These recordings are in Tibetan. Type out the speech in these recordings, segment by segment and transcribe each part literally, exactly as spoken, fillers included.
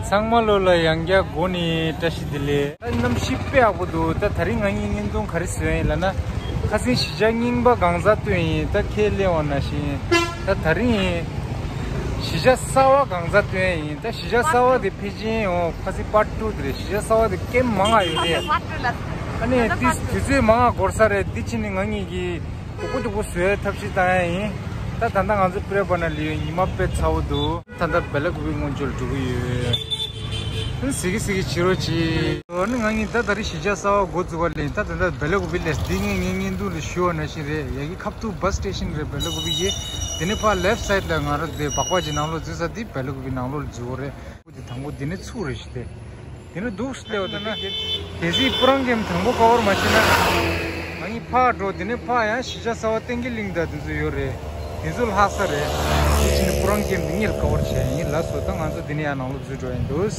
ཚང་མ་ལོ་ལ་ཡང་བསྐྱར་སྒོ་ནས་བཀྲ་ཤིས་བདེ་ལེགས། ད་གནམ་གཤིས་དཔེ་ཡག་པོ་འདུག་ད་ད་རིང་ང་གཉིས་བརྙན་ཐུང་ག་རེ་བཟོས་ཡིན་ལབ་ན། ཁ་སང་གཞིས་ཆགས་རྙིང་པ་གང་སར་བཏོན་ཡིན། ད་ཁས་ལེན་པ་ནང་བཞིན། ད་ད་རིང་གཞིས་ཆགས་གསར་པ་གང་སར་བཏོན་ཡིན། ད་གཞིས་ཆགས་གསར་པ་དེ་ཕལ་ཆེར་ཡང་ཁ་སང་པར་ཊུ་དེ་རེད། གཞིས་ཆགས་གསར་པ་དེ་ཀེམ་མང་ང་ཡོད་རེད། ཨ་ནི་དེ་དུས་ཚོད་མང་ང་འགོར་ས་རེད། འདི་ཕྱིན་ནས་ང་གཉིས་ཀྱིས་མགྱོགས་པོ་མགྱོགས་པོ་བཟོ་ཡའི་ཐབས་ཤེས་བཏང་ཡ་ཡིན། ད་ད་ལྟ་ང་ཚོ་པྲེ་བ་ན་ལི་ཡོད། ཉི་མ་དཔེ་ཚ་པོ་འདུག་ད་ལྟ་བེ་ལ་ཀུ་པི་སྔོན་ཆད་ལ་འགྲོ་གི་ཡོད། ཨ་ནི་ཟིག་གི་ཟིག་གི་བྱེད་རོགས་གྱིས། ཨ་ནི་ང་གཉིས་ད་ད་རེས་གཞིས་ཆགས་གསར་པ་འགོ་བཙུགས་པ་ལས། ད་ད་ལྟ་བེ་ལ་ཀུ་པི་ལས། འདི་ངས་ངའི་བརྙན་ཐུང་ལ་ཞུ་བ་ནང་བཞིན་རེད། ཡ་གི་ཁབ་ཏུ་བྷ་སི་སི་ཊེ་ཤན་རེད། བེ་ལ་ཀུ་པི་གི། དེ་ནས་ཕར་ལེཕ་སའིཌ་ལ་ང་རང་དེ་སྦག་སྦག་གི་ནང་ལོགས་འཛུལ་ས་དེ་བེ་ལ་ཀུ་པི་ནང་ལོགས་ལ་འཛུལ་བ་རེད། དེ་དང་པོ་དེ་ནས་ཚུགས་རེད་ཞིག་སྟེ། དེ་ནས་འདུག་སེ་སླེབས་པ་དེ་ན། གལ་སྲིད་སྤུ་རང་ཀེམ་དང་པོ་ཀ་བར་མ་བྱས་ན། ང་གཉིས་ཕར་འགྲོ། དེ་ནས་ཕར་ཡང་གཞིས་ཆགས་གསར་པ་བསྟན་རྒྱས་གླིང་དང་དེ་ཚོ་ཡོད་རེད། དེ་ཚོ་ལྷག་ས་རེད། དེ་ཕྱིན་ནས་སྤུ་རང་ཀེམ་དེ་གཉིས་ལ་ཀ་བར་བྱས་ཡིན། ལགས་སོ། ད་ང་ཚོ་དེ་ནས་ཡང་ནང་ལོགས་འཛུལ་འགྲོ་ཡིན་འདུག་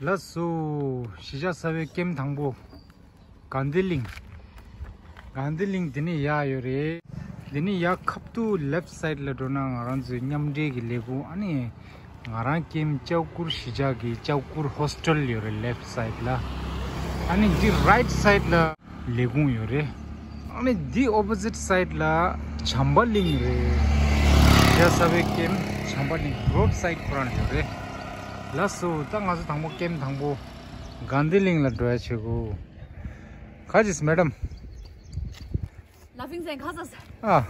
ལགས་སོ། གཞིས་ཆགས་གསར་པའི་ཀེམ་དང་པོ། གྷན་དྷི་གླིང་། གྷན་དྷི་གླིང་འདི་ནས་ཡར་ཡོད་རེད། འདི་ནས་ཡར་ཁབ་ཏུ་ལེཕ་སའིཌ་ལ་འགྲོ་ན་ང་རང་ཚོའི་མཉམ་འབྲེལ་གྱི་ལས་ཁུངས། ཨ་ནི་ང་རང་ཀེམ་ལྕགས་གུར་གཞིས་ཆགས་ཀྱི་ལྕགས་གུར་ཧོ་སི་ཊལ་ཡོད་རེད། ལེཕ་སའིཌ་ལ། ཨ་ནི་འདི་རའིཊ་སའིཌ་ལ་ལས་ཁུངས་ཡོད་རེད། ཨ་ནི་འདི་ཨོ་པོ་ཟིཊ་སའིཌ་ལ་བྱམས་པ་གླིང་རེད། གཞིས་ཆགས་གསར་པའི་ཀེམ་བྱམས་པ་གླིང་རོཌ་སའིཌ་ཁོ་རང་ཡོད་རེད། ལགས་སོ། ད་ང་ཚོ་དང་པོ་ཀེམ་དང་པོ་གྷན་དྷི་གླིང་ལ་འགྲོ་ཡ་བྱེད་དགོས། ག་ཅིས་མེ་ཌམ། Laughing saying, ཁ་ཟས། ཨ།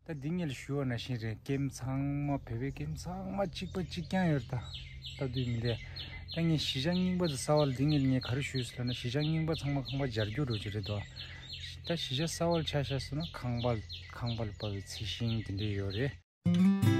ད་འདི་ངས་ཞུ་བ་ནང་བཞིན་རེད། ཀེམ་ཚང་མ། བོད་པའི་ཀེམ་ཚང་མ་གཅིག་པ་གཅིག་རྐྱང་ཡོད་རེད། ད་ལྟ་དུས་མི་འདྲ། ད་ངས་གཞིས་ཆགས་རྙིང་པ་དང་གསར་པ་ལ་འདི་ངས་ངས་ག་རེ་ཞུས་ཟེར་ལབ་ན། གཞིས་ཆགས་རྙིང་པ་ཚང་མ་ཁང་པ་སྦྱར་རྒྱུ་འགྲོ་གི་རེད་དོ། ད་གཞིས་ཆགས་གསར་པ་ལ་ཆ་བཞག་སོང་ན་ཁང་པ། ཁང་པ་ལ་དཔག་པའི་ཚད་ཤིང་དེ་འདྲས་ཡོད་རེད།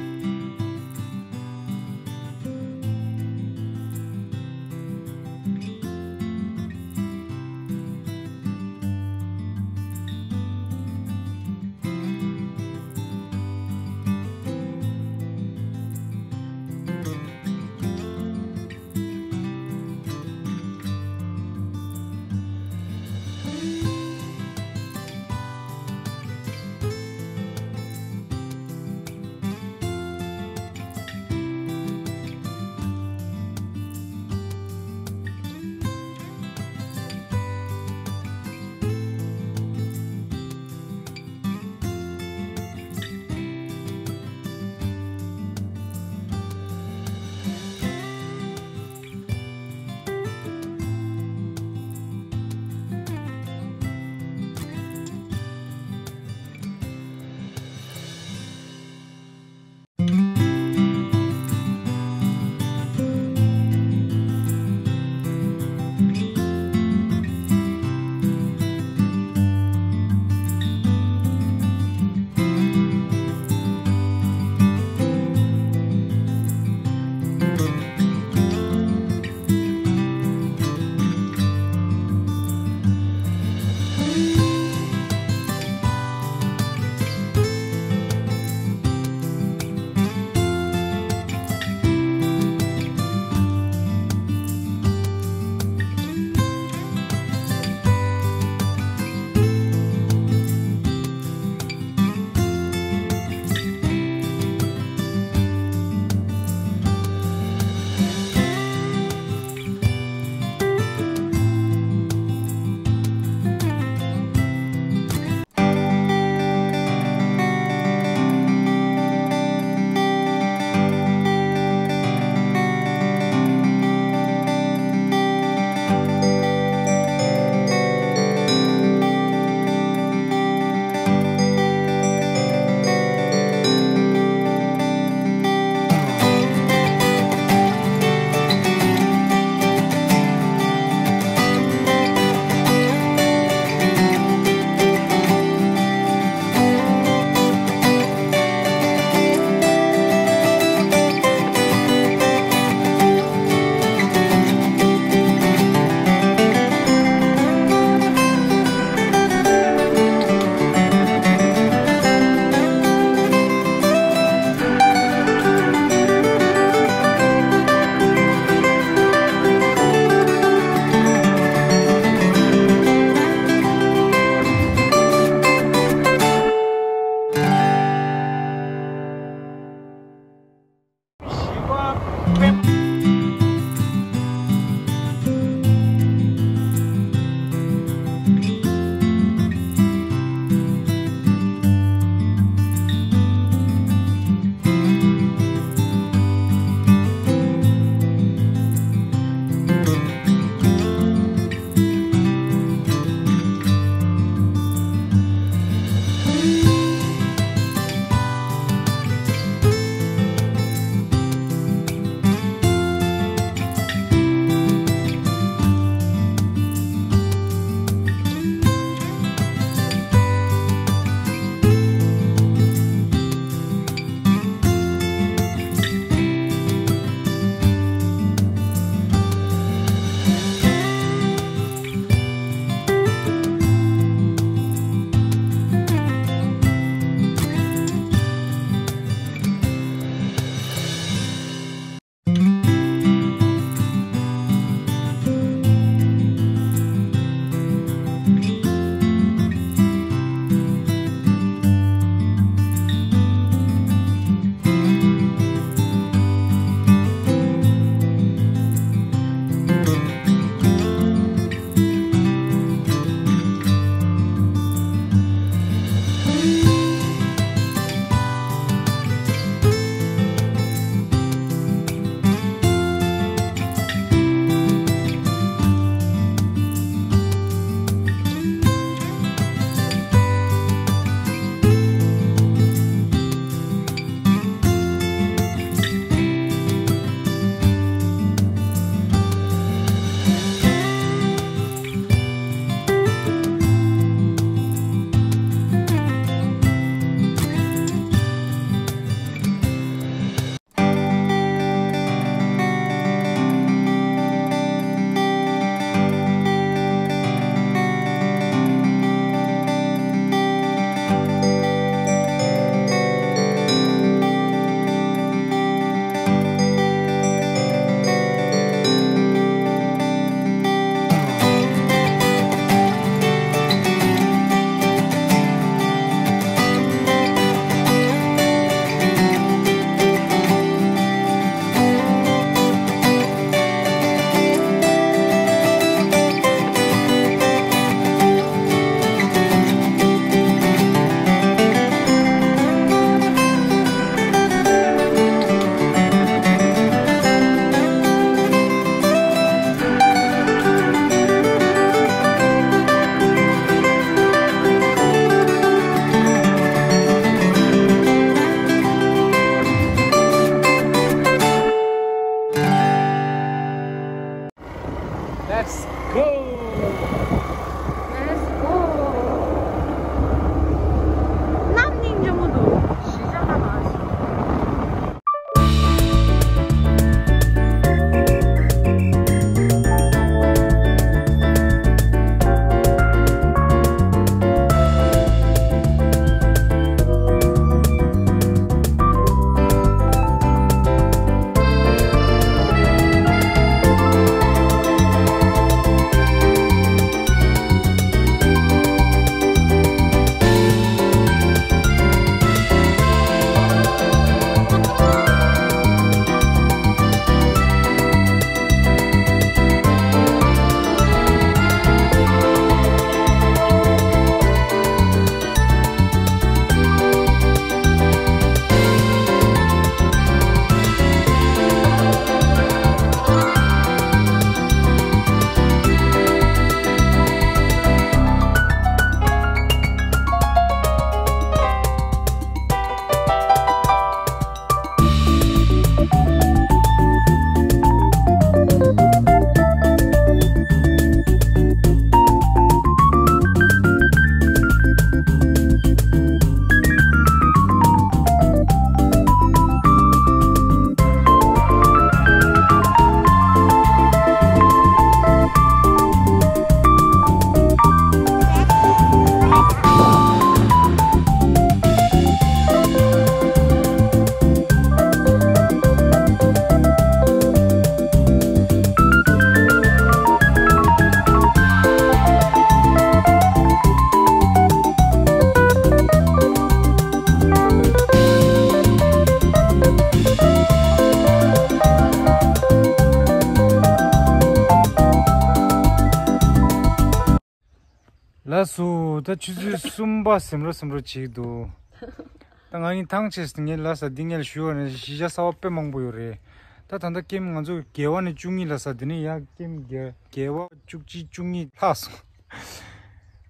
Let's go. གནམ་སྙིང་རྗེ་མོ་འདུག་གཞིས་ཆགས་ལ་མ་སོང་། ལགས་སོ། ད་ཆུ་ཚོད་གསུམ་པ་ཟིན་འགྲོ་ཟིན་འགྲོ་བྱེད་ཀྱི་འདུག་ད་ང་གཉིས་ཐང་ཆད་སོང་། ངས་ལ་ས་འདི་ངས་ཞུ་བ་ནས་གཞིས་ཆགས་གསར་པ་དཔེ་མང་པོ་ཡོད་རེད། ད་ད་ལྟ་ཀེམ་ང་ཚོ་བརྒྱད་པ་ནས་བཅུ་གཉིས་ལ་ས་འདི་ནས་ཡར་ཀེམ་བརྒྱད་བརྒྱད་པ་བཅུ་གཅིག་བཅུ་གཉིས་ལྷག་སོང་།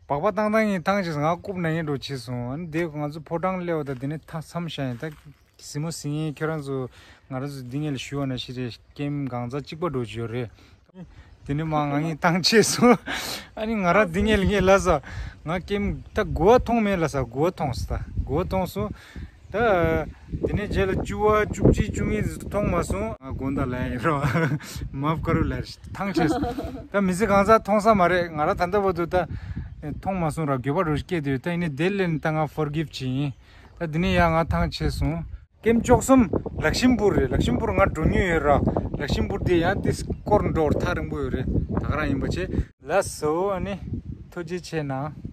སྦག་སྦག་བཏང་བཏང་ངས་ཐང་ཆད་སོང་། ང་རྐུབ་ན་ཡས་འགྲོ་བྱས་སོང་། ཨ་ནི་དེ་ང་ཚོ་ཕོ་བྲང་སླེབས་པ་དང་དེ་ནས་ཐང་མཚམས་བཞག་ཡིན། ད་གཟིགས་མོ་གཟིགས་མཁན་ཁྱོད་རང་ཚོ་ང་རང་ཚོ་འདི་ངས་ལ་ཞུ་བ་ནང་བཞིན་རེད། ཀེམ་གང་ཚ་གཅིག་པ་འགྲོ་གི་ཡོད་རེད། དེ་ནས་མ་ང་གཉིས་ཐང་ཆད་སོང་། ཨ་ནི་ང་རང་འདི་ངས་ལ་ངས་ལ་ས་ང་ཀེམ་ད་དགུ་པ་མཐོང་མེད་ལ་ས། དགུ་པ་མཐོང་སོང་། ད་དགུ་པ་མཐོང་སོང་། ད་དེ་ནས་རྗེས་ལ་བཅུ་པ་བཅུ་གཅིག་བཅུ་གཉིས་མཐོང་མ་སོང་། ང་དགོངས་དག་ལབ་ཡིན་རོ། མཱཕ་ཀ་རོ་ལབ་རེད། ཐང་ཆད་སོང་། ད་མི་ཚེ་གང་ཚ་མཐོང་ས་མ་རེད། ང་རང་ད་ལྟ་བར་དུ་ད་མཐོང་མ་སོང་ར། འགྱོད་པ་རུ་སྐྱེས་དུས་ད་ཡིན་ནི་དེ་ལས་ནི་ད་ང་ཕོར་གིབ་བྱེད་ཡིན། ད་འདི་ནས་ཡང་ང་ཐང་ཆད་སོང་། ཀེམ་བཅུ་གསུམ་ལག་ཤིམ་བུར་རེད། ལག་ཤིམ་བུར་ང་འགྲོ་མྱོང་ཡོད་ར། ལག་ཤིམ་བུར་དེ་ཡང་དེ་སྐོར་འགྲོ་བར་ཐག་རིང་པོ་ཡོད་རེད། ད་ག་རང་ཡིན་པ་བྱས། ལགས་སོ། ཨ་ནི་ཐུགས་རྗེ་ཆེ་གནང་།